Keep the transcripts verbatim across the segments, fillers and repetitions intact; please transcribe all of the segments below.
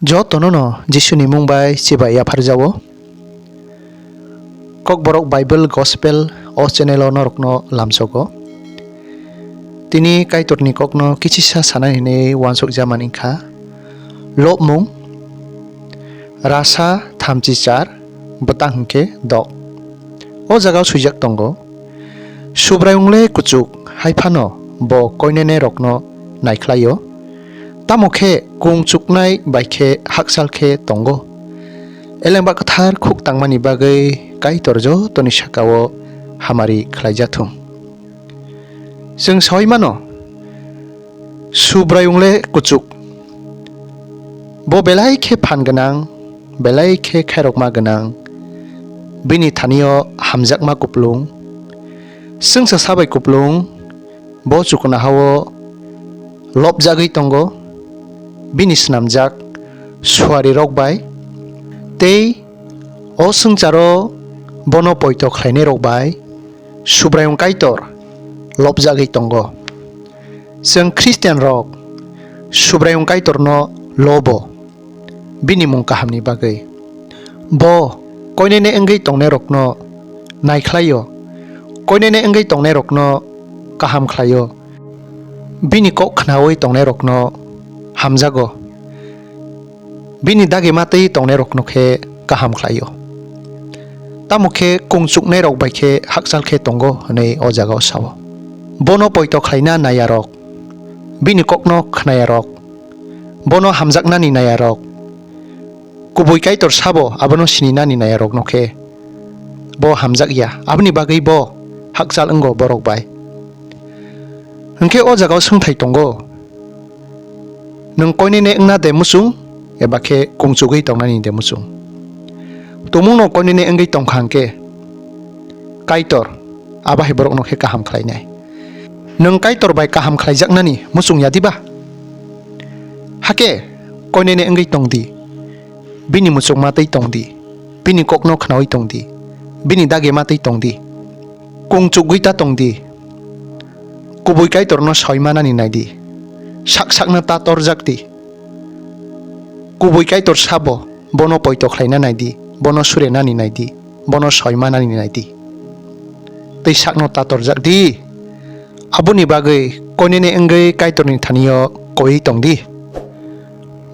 Jotono no Jisuni mung bai chibai yapharjao. Kokborok Bible Gospel o channel o norokno lamsogo. Tini Kaitorni kokno kichisa sanai hinwi uansukjamani kha. Lobmung, rasa thamchi char, bwtang hwnkhe dok. O jagao swijak tongo, Subraiyungle kuchuk, hai phano bo koinene rokno naikhlaio. Tamo khe kung chuknai bai khe hakchal khe tongo. Elengba kwthar khuk tangmani bagwi Kaitor jotoni sakao hamari khlaijathung. Chwng saui mano, Subraiyungle kuchuk. Bo belai khe phan gwnang, belai khe khairokma gwnang. Bini thanio hamjakma kuplung. Chwngsa sabai kuplung, bo chukuna hao lobjagwi tongo. Bini snamjak suari rok bai tei o swngcharo bono poito khlainai rok bai Subraiyung Kaitor lobjagwi tongo. Chwng Khristian rok Subraiyung Kaitorno lobo, bini mung kahamni bagwi. Bo koinene wngwi tongnai rokno naikhlaio, koinene wngwi tongnai rokno kaham khlaio, bini kok khnaui tongnai rokno hamjago. Bini dagi ma twi tongnairokno khe kaham khlaio. Tamo khe kung chuknairok bai khe hakchal khe tongo hwnwi o jagao sao. Bono poito khlaina naiyarok, bini kokno khnayarok, bono hamjaknani naiyarok, kubui Kaitor sabo abono sininani naiyarokno khe bo hamjak ya, aboni bagwi bo hakchal wngo borok bai. Hwnkhe o jagao swngthai tongo, nwng koinene wngna de muchung, eba khe kung chugwi tongnani de muchung? Tumungno koinene wngwi tongkha hwnkhe, Kaitor abo hai borokno khe kaham khlainai. Nwng Kaitor bai kaham khlaijaknani muchung ya diba? Hakhe koinene wngwi tong di, bini muchungma twi tong di, bini kokno khnaui tong di, bini dagi ma twi tong di. Kung chugwi ta tong di. Kubui Kaitorno soi manani nai di. Sak sakno ta torjak di. Kubui Kaitor sabo, bono poito khlaina nai di, bono surenani nai di, bono soi manani nai di. Tei sakno ta torjak di. Aboni bagwi koinene wngwi Kaitorni thanio koiwi tong di.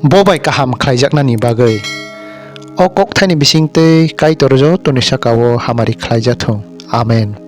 Bo bai kaham khlaijaknani bagwi. O kokthaini bisingtwi Kaitor jotoni sakao hamari khlaijathung. Amen.